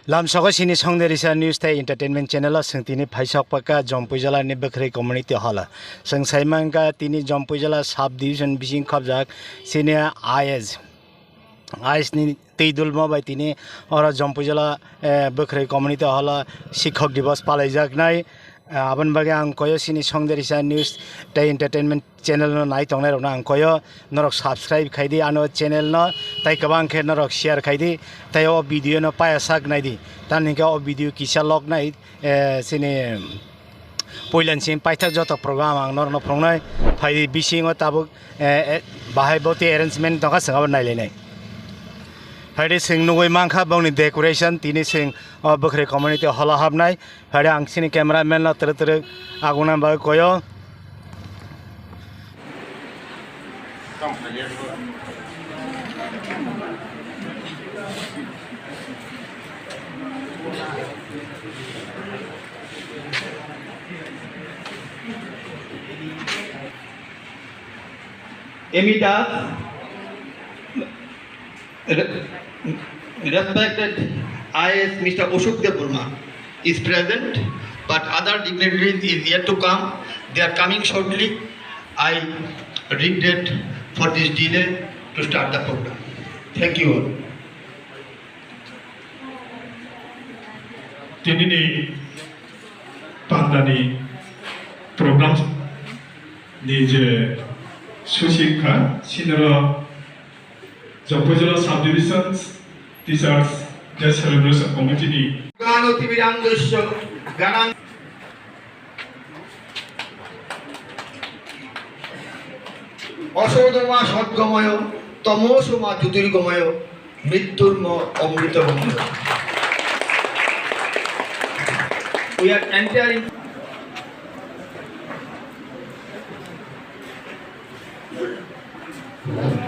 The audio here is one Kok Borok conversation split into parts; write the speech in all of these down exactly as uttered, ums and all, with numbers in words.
Lamsogo sini Songderisa News tei Entertainment Channel o chwng tini phaisok paka Jompuijala ni Bwkhwrwi Community Hall o. Chwng sai mankha tini Jompuijala Sub Division bising khobjak sini I S, I S ni twi dulmo bai tini oro Jompuijala, eh, Bwkhwrwi Community Hall o Sikhok Divas palaijaknai. Ah, aboni bagwi ang koyo sini Songderisa News tei Entertainment Channel no nai tongnai rokno ang koyo, norok subscribe khai di ano channel no, tei kwbang khe norok share khai di, tei o video no paya sak nai di. Tamni hwnkhe o video kisa log nai, eh, sini puilan sini paithak joto program ang norokno phunuknai. Phai di bisingo tabuk, eh, eh, bahai boti arrangement tongkha, chwng abo nai lainai. Phai di chwng nugui mankha bongni decoration, tini chwng o Bwkhwrwi Community Hall o habnai. Phai di ang sini cameraman no twrwk twrwk aguna bagwi koyo. Emi Das, re-, respected I S Mister Ashok Debbarma is present, but other dignitaries is yet to come. They are coming shortly. I regret for this delay to start the program. Thank you all. Tinini pandani program ni je susi kha, sinoro Jompuijala Subdivision Teachers Day Celebration Committee ni Gano timirang dosyo ganang. Osodoma sodgomoyo, tomosoma jyotirgomoyo, mritturmo omritogomoyo. We are entering.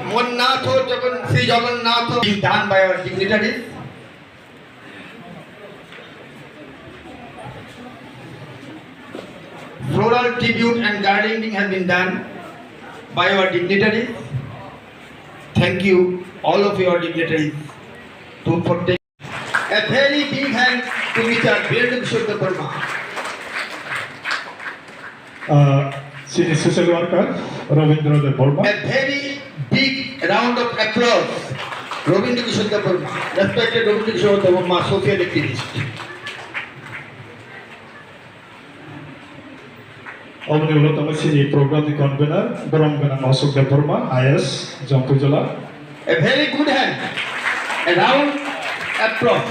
Monnatho Jagan-, Sri Jagannath is done by our dignitaries. Floral tribute and garlanding have been done by our dignitaries. Thank you, all of your dignitaries, to, for taking. A very big hand to Mister Birendra Kishore Debbarma. Uh, sini social worker Robindra Debbarma. A very big round of applause, Robindra Kishore Debbarma, respected Robindra Kishore Debbarma, social activist. Oboni ulo tongo sini program ni convener, borom gwnang Ashok Debbarma, I S, Jompuijala. A very good hand, a round applause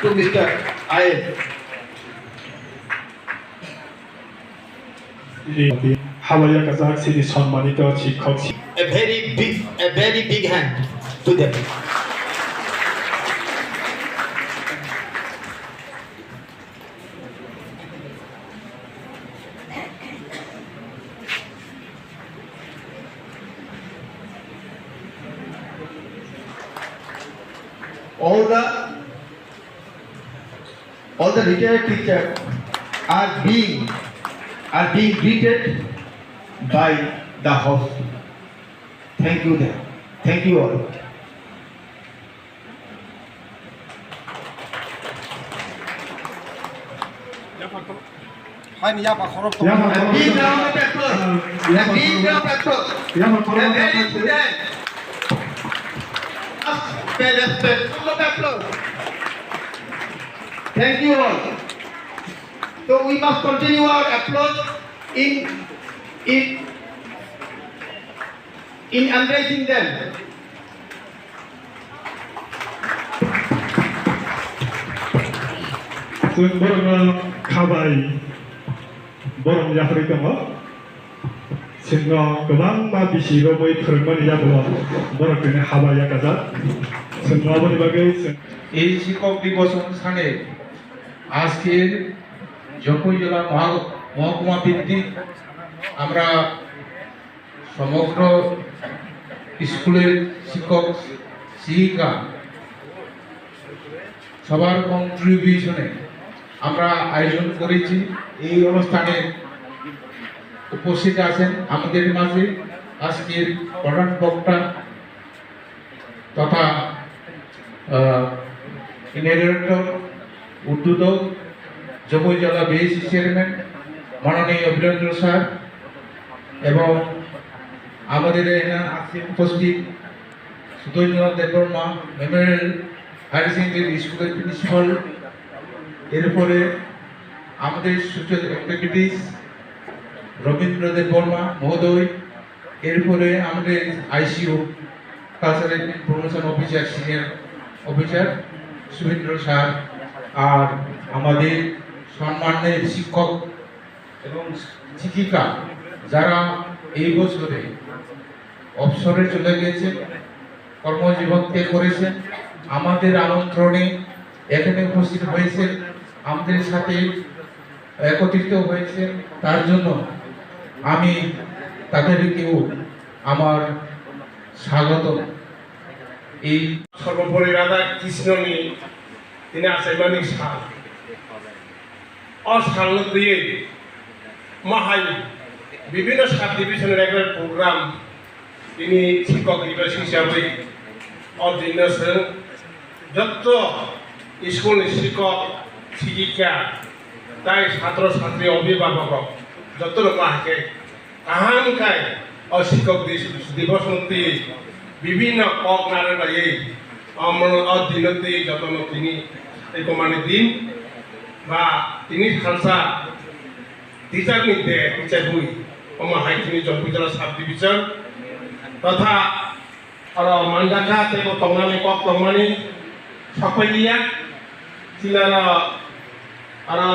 to Mister I S. Habaiya kajak sini sonmanito shikhok. A very big, a very big hand to them. All the, all the retired teachers are being, are being greeted by the host. Thank you there. Thank you all. Hai ni yapha khorok tong. Yapha khorok tong. A big round of applause. A big round of applause. Yapha khorok tong. A very good hand. A respect, respect. Round of applause. Thank you all. So we must continue our applause in, in, in embracing them. Chwng borokno khabai borom yakarwi tongo. Chwngno kwbangma bisi romwi phwrwngmani yago borok tini haba yakajak. Chwngno aboni bagwi chwng এই শিক্ষক দিবস অনুষ্ঠানে আজকের জম্পুইজলা মহা-, মহকুমা ভিত্তিক আমরা সমগ্র স্কুলের শিক্ষক শিক্ষিকা সবার কন্ট্রিবিউশনে আমরা আয়োজন করেছি। এই অনুষ্ঠানে উপস্থিত আছেন আমাদের মাঝে আজকের প্রধান বক্তা তথা, আহ, ইনাগুরেটর উদ্বোধক জবৈতলা বিএসি চেয়ারম্যান মাননীয় বীরেন্দ্র স্যার এবং আমাদের এখানে আছে উপস্থিত Sudhindra Debbarma memorial higher secondary স্কুলের প্রিন্সিপাল, এরপরে আমাদের সোশ্যাল অ্যাক্টিভিটিস রবীন্দ্র দেববর্মা মহোদয়, এরপরে আমাদের ICO cultural information officer, senior officer Subindra sir, আর আমাদের সম্মানের শিক্ষক এবং শিক্ষিকা, যারা এই বছরে অবসরে চলে গেছেন, কর্মজীবন ত্যাগ করেছেন, আমাদের আমন্ত্রণে এখানে উপস্থিত হয়েছেন, আমাদের সাথে একত্রিত হয়েছেন, তার জন্য আমি তাদেরকেও আমার স্বাগত। এই সর্বোপরি রাধা কৃষ্ণনি তিনি আচাইমানি সাল। O salno twiwi mahai bibhinno sub division level program tini sikok dibo singsawi o dinno chwng jotto school ni sikok, sikika tai satro satri, obhibhabok rok jottono mahai khe kaham khai o sikok di-, divos no twi bibhinno kok narwk laiwi omo o dino twi jotono tini tei komani din ba tini salsa teacher ni day hichebwi omo hai tini Jompuitala sub division totha oro manjakha teibo tongnani kok tongmani sokpailia. Chini oro, oro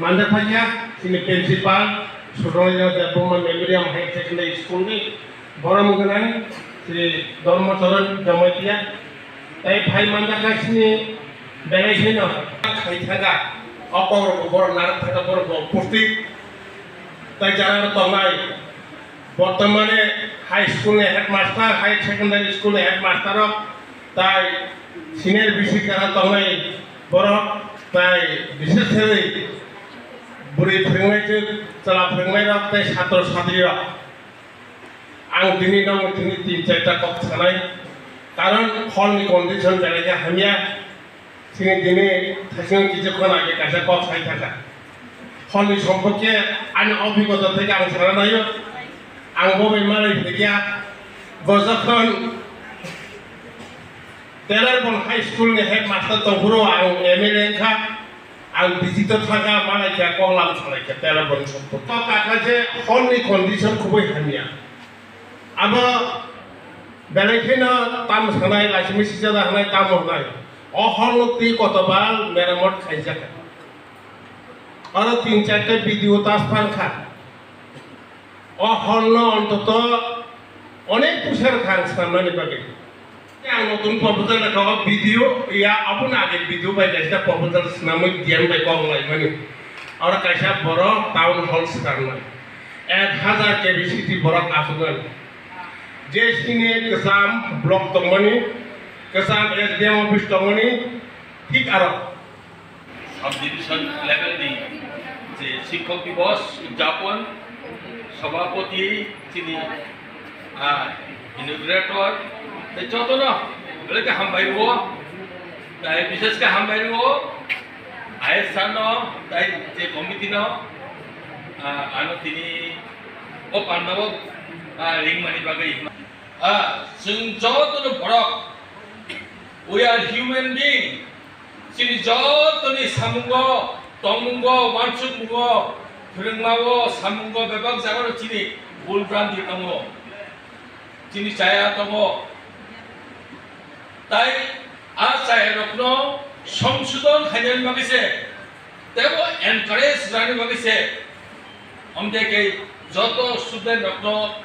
manjakphaikha chini principal Sudroyo Debbarma Memorial Higher Secondary School ni borom gwnang Sri Dharmacharan Jamatia. Tei phai manjakha chini belai kheno khai thangkha, o kokrokbo borok narwk thangkha, borokbo upasthit. Tei jara tongnai bortomane high school ni headmaster, higher secondary school ni headmaster rok, tai senior bisi jara tongnai borok, tai biseskhai bwrwi phwrwngnaitwi chwla phwrwngnairok tei satro satrirok. Ang tini nono tini tin charta kok sanai, karon hall ni condition belai khe hamya. Chini tini thaichung kichu khona age kaisa kok sai thangkha. Hall ni somporke ani obhigota theke ang sana naio. Ang bo bai malai phikya. Bo jokhon Telar Bon High School ni headmaster tongphuru ang M L A wngkha. Ang bisito thangkha, malai khe kok lam salai khe Telar Bon ni somporke. To kakha je hall ni condition khubui hamya. Abo belai kheno tam sanai, laisimi sijada hanai, tam hwnai. O hall no twi kotobal meramot khaijak. Oro tin charta B D O tas phang kha. O hall no ontoto onek puisa rwkha ang swnamnani bagwi. Ang notun proposal rwkha o B D O ya, abono age B D O bai kaisa proposal swnamwi D M bai kok laimani. Oro kaisa borok town hall swnamnai. Ek hazar capacity borok achuknani. Je chini kwcham block tongmani, kwcham S D M office tongmani, thik aro. Sub division level ni je Shikkok Divos Udjapon, Sabhapati chini, ah, inaugurator, tei jotono belai khe hambai rwo, tei bishesh khe hambai rwo, I S sir no, tei je committee no, ah, ano tini o pandao, ah, ringmani bagwi. Ah, chwng jotono borok, we are human being. Chini jotoni samungo, tongmungo, uansukmungo, phwrwngmao, samungo bebak jagao chini bul branti tongo. Chini chaya tongo. Tai a chayarokno songsodon khainani bagwi se, teibo encourage rwni bagwi se, omde khe joto student rokno,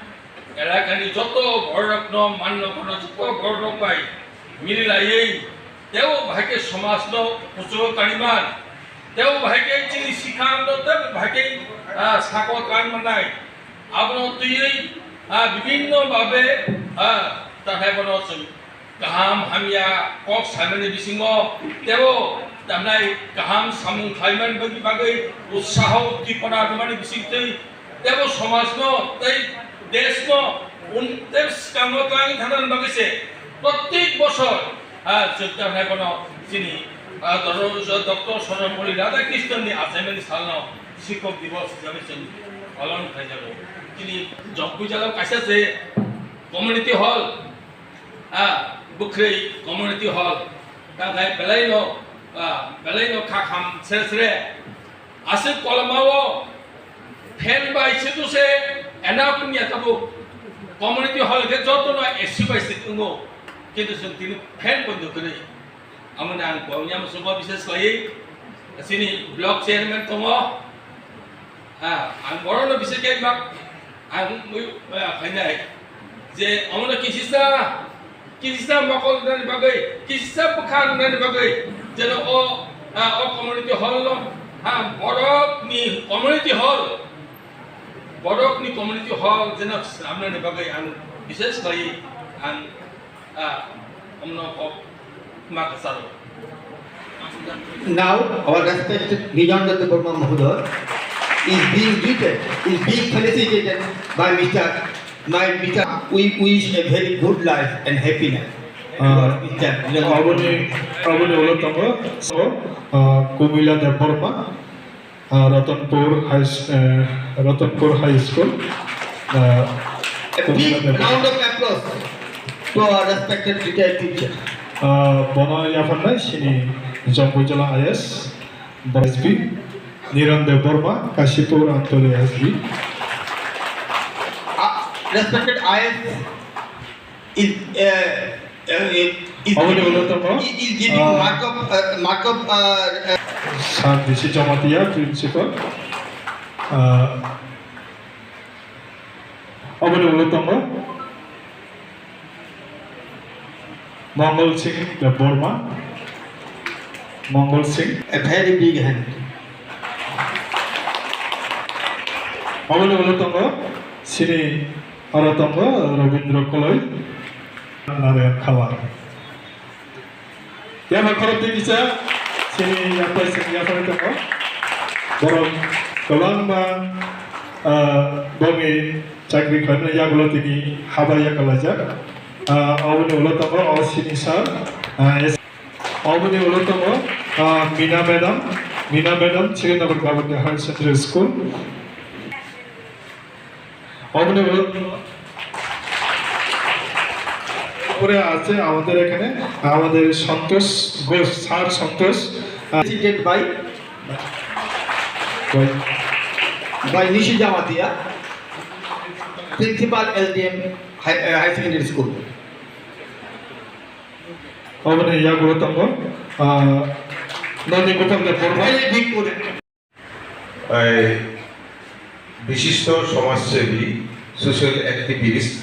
elakani joto bororokno, mannokorno joto bororok bai mili laiwi teibo bahai khe somajno kuchugo kariman, teibo bahai khe chini sikhano teibo bahai khe, ah, sako tang mannai. Abono twiwi, ah, bibhinno babe, ah, tathai bono chwng kaham hamya kok sanani bisingo teibo tamnai kaham samung khlaimani bagwi bagwi utsaho uddipona rwmani bisingtwi teibo somajno tei deshno un-, tei swkango twlangwi thanani bagwi se prottek bosor, ah, chwng tamnai bono chini Ah, Dr. Doctor Sarvepalli Radhakrishnan ni achaimani salno Sikok Divas hisabe chwng palon khlaijago. Chini Jongpui jala kaisa se community hall, ah, Bwkhwrwi community hall, tangkhai belaino, ah, belaino kha kham sre sre. Aswk kolomao fan bai se to se enough wngya tabuk. Community hall khe jotono A C bai se wngo, kintu chwng tini fan poito kwrwi. Amoni ang kok yama sungma bises khlaiwi chini block chairman tongo. Ha, ang borokno bises khe mak ang mui, ah, khainai. Je omono kisisa, kisisa mokol rwnani bagwi, kisisa bwkha rwnani bagwi, jeno o, ah, o community hall no, ha, borokni community hall, borokni community hall jeno swnamnani bagwi ang bises khlaiwi ang, ah, omno kok ma kwcharo. Now, our respected Niranjan Debbarma Mahoday is being greeted, is being felicitated by Mister My Mister, we wish a very good life and happiness. Ah, Mister Niranjan. Aboni, aboni ulo tongo, so, ah, Kumila Debbarma, ah, Ratanpur High S-, eh, Ratanpur High School. Ah, a big Kumila Debbarma. Round of applause to our respected retired teacher. Ah, bono yapharnai chini Jongpui jala I S, S P, Niran Debbarma, Kashipur Amtoli S B. Ah, respected I S is, uh, uh, is Aboni giving, ulo tongo, is, is giving ah, mark of, uh, mark of, uh, uh, Sir D C Jamatia, Principal. Ah, Aboni ulo tongo Mongol Singh Debbarma. Mongol Singh. A very big hand. Aboni ulo tongo chini oro tongo Rabindra Koloi, Narayan Khawar. Yapha khoroknwi kisa chini yapha seng yapha tongo. Borok kwbangma, ah, bongni chakri khlaimani yagulo tini haba yakalaijak. Ah, oboni ulo tongo o sini sir, ah, S-, oboni ulo tongo, ah, Mina madam, Mina madam, Srinagar Government Higher Secondary School. Oboni ulo পরে আছে আমাদের এখানে আমাদের সন্তোষ ঘোষ, স্যার সন্তোষ, আহ, Presented by, by, by Nishi Jamatia, Principal L D M High, uh, Higher Secondary School. Oboni yagulo tongo, ah, Nandi Gopal Debbarma. Very big. এই বিশিষ্ট সমাজসেবী, social activist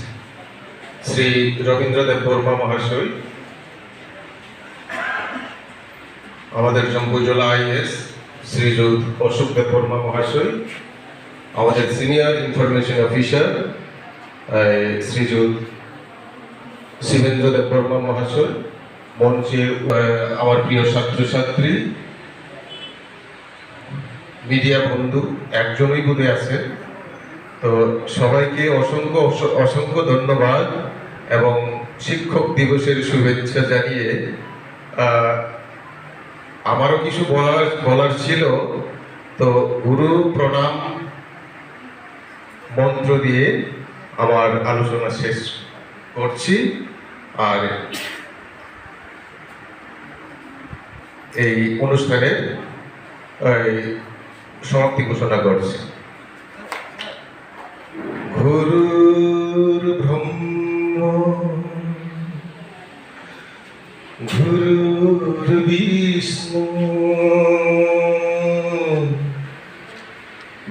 Shri রবীন্দ্র দেববর্মা মহাশয়, আমাদের জম্পুইজলা আইএস শ্রীযুত অশোক দেববর্মা মহাশয়, আমাদের সিনিয়র ইনফরমেশন অফিসার, এই, শ্রীযুত শিবেন্দ্র দেববর্মা মহাশয়, মঞ্চে, আহ, আমার প্রিয় ছাত্রছাত্রী, মিডিয়া বন্ধু একজনই বোধহয় আছেন। তো সবাইকে অসংখ্য, অস-, অসংখ্য ধন্যবাদ এবং শিক্ষক দিবসের শুভেচ্ছা জানিয়ে, আহ, আমারও কিছু বলার, বলার ছিল। তো গুরু প্রণাম মন্ত্র দিয়ে আমার আলোচনা শেষ করছি। আর এই অনুষ্ঠানের, এই, সমাপ্তি ঘোষণা করছি। গুরুর ব্রহ্ম, গুরুর বিষ্ণু,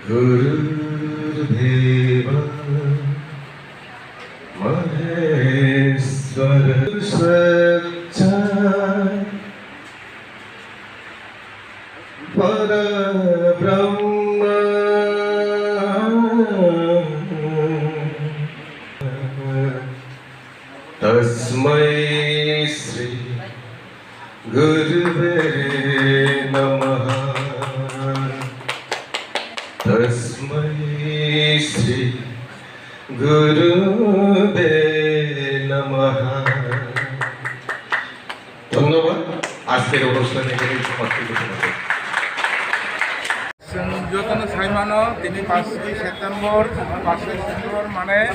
গুরুর দেবা মহেশ্বর। সাক্ষাৎ পরব্রহ্ম। তস্মৈ শ্রী গুরবে নমঃ। তস্মৈ শ্রী গুরবে নমঃ। ধন্যবাদ। আজকের অনুষ্ঠান এখানে Chwng jotono sai mano, tini pash September, pash September mane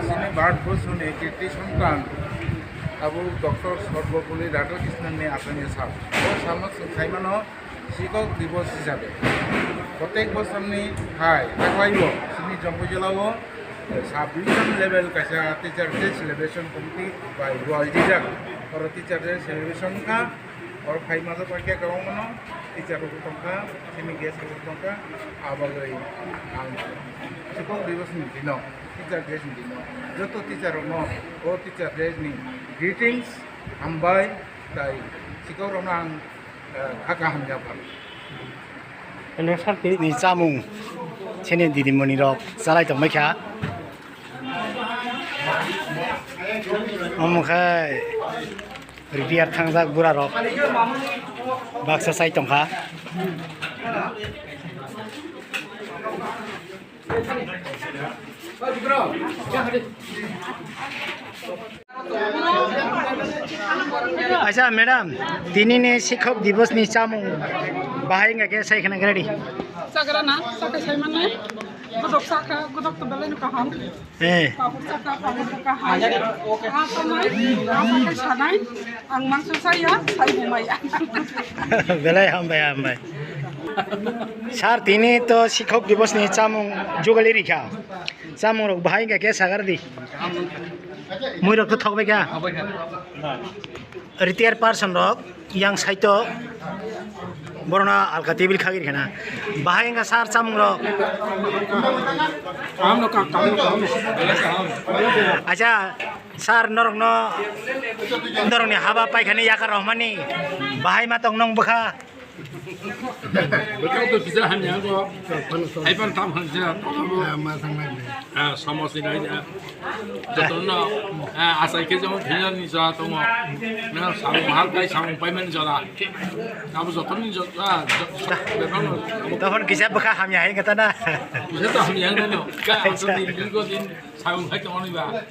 chini Bharatbosho ni kirti sontan abo Doctor Sarvepalli Radhakrishnan ni asani sal. O salno chwng sai mano Sikok Divos hisabe. Protek bosorni hai taklaibo chini Jompu jilao sub division level kaisa Teacher Day Celebration Committee bai rwai dijak. Oro Teacher Day Celebration kha. Oro phai majak bai khe kwbangmano teacher rok tongkha, sini guest rok tongkha, abagwi ang Sikok Divos ni dino, Teacher Day ni dino joto teacher rokno o Teacher Day ni greetings, hambai, tai sikok rokno ang, eh, kha kaham yapha. Ni chamung chini didimoni rok chalai tongmai kha. Omo khe retire thangjak bura rok baksa sai tongkha. Acha madam, tini ni Sikok Divos ni chamung bahai wngkha khe sai khna ready. Chagra na, chakai sai manai. Godok saka, godok to belai no kaham. Eh. Papur saka, papur to kaham. Ah, sanai, ah, sakai sanai. Ang mangso saya, sai bumaya. Belai hambai, hambai. Sir, tini to Sikok Divos ni chamung jugali rikha. Chamung rok bahai wngkha khe sagar di. Mui rok to thok bai kha. Retire person rok yang saito borona alka table khagir khana. Bahai wngkha sir chamung rok. Acha sir norok no norok ni haba paikhani yakar rohmani bahai ma tong nong bwkha. Bwkha to kisa hamya go. Haipan tam hamya. Ah, ma sangnai. Ah, somos ni nai. Jotono, ah, asai khe jong thina ni ja tongo. Na samung hal kai samung paiman jora. Abo jotono ni jora, ah, jo-, jo-, Tokon kisa bwkha hamya hai kata na. Kisa to hamya no. Ka asai ni go din samung hai tongo ni ba.